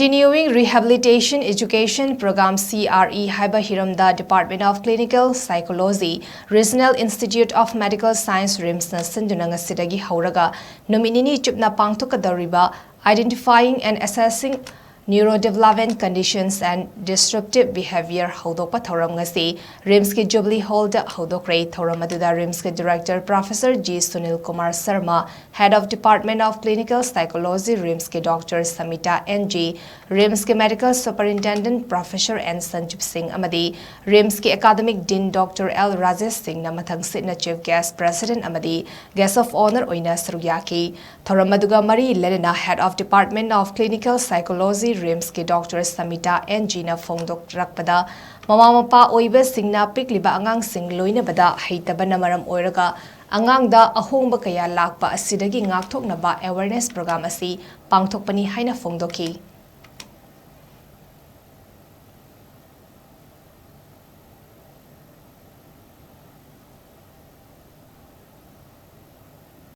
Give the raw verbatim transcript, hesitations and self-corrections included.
Continuing Rehabilitation Education Program, C R E, ꯍꯥꯏꯕ ꯍꯤꯔꯝꯗ Department of Clinical Psychology, Regional Institute of Medical Science, RIMSꯅ ꯁꯤꯟꯗꯨꯅ ꯉꯁꯤꯗꯒꯤ ꯍꯧꯔꯒ ꯅꯨꯃꯤꯠ ꯅꯤꯅꯤ ꯆꯨꯞꯅ ꯄꯥꯡꯊꯣꯛꯀꯗꯧꯔꯤꯕ Identifying and Assessing Neurodevelopment Conditions and Disruptive Behavior ꯍꯧꯗꯣꯛꯄ ꯊꯧꯔꯝ ꯉꯁꯤ RIMSꯀꯤ Jubilee Hallꯗ ꯍꯧꯗꯣꯛꯈ꯭ꯔꯦ꯫ ꯊꯧꯔꯝ ꯑꯗꯨꯗ RIMSꯀꯤ Director Professor G Sunil Kumar Sharma, Head of Department of Clinical Psychology, RIMSꯀꯤ Doctor Samita N G, RIMSꯀꯤ Medical Superintendent Professor N Sanjib Singh ꯑꯃꯗꯤ RIMSꯀꯤ Academic Dean Doctor L Rajesh Singhꯅ ꯃꯊꯪꯁꯤꯠꯅ Chief Guest, President ꯑꯃꯗꯤ Guest of Honour ꯑꯣꯏꯅ ꯁꯔꯨꯛ ꯌꯥꯈꯤ꯫ ꯊꯧꯔꯝ ꯑꯗꯨꯒ ꯃꯔꯤ ꯂꯩꯅꯅ Head of Department of Clinical Psychology, RIMSꯀꯤ Doctor Samita N Gꯅ ꯐꯣꯡꯗꯣꯔꯛꯄꯗ, ꯃꯃꯥ ꯃꯄꯥ ꯑꯣꯏꯕꯁꯤꯡꯅ ꯄꯤꯛꯂꯤꯕ ꯑꯉꯥꯡꯁꯤꯡ ꯂꯣꯏꯅꯕꯗ ꯍꯩꯇꯕꯅ ꯃꯔꯝ ꯑꯣꯏꯔꯒ ꯑꯉꯥꯡꯗ ꯑꯍꯣꯡꯕ ꯀꯌꯥ ꯂꯥꯛꯄ ꯑꯁꯤꯗꯒꯤ ꯉꯥꯛꯊꯣꯛꯅꯕ awareness program ꯑꯁꯤ ꯄꯥꯡꯊꯣꯛꯄꯅꯤ ꯍꯥꯏꯅ ꯐꯣꯡꯗꯣꯛꯈꯤ꯫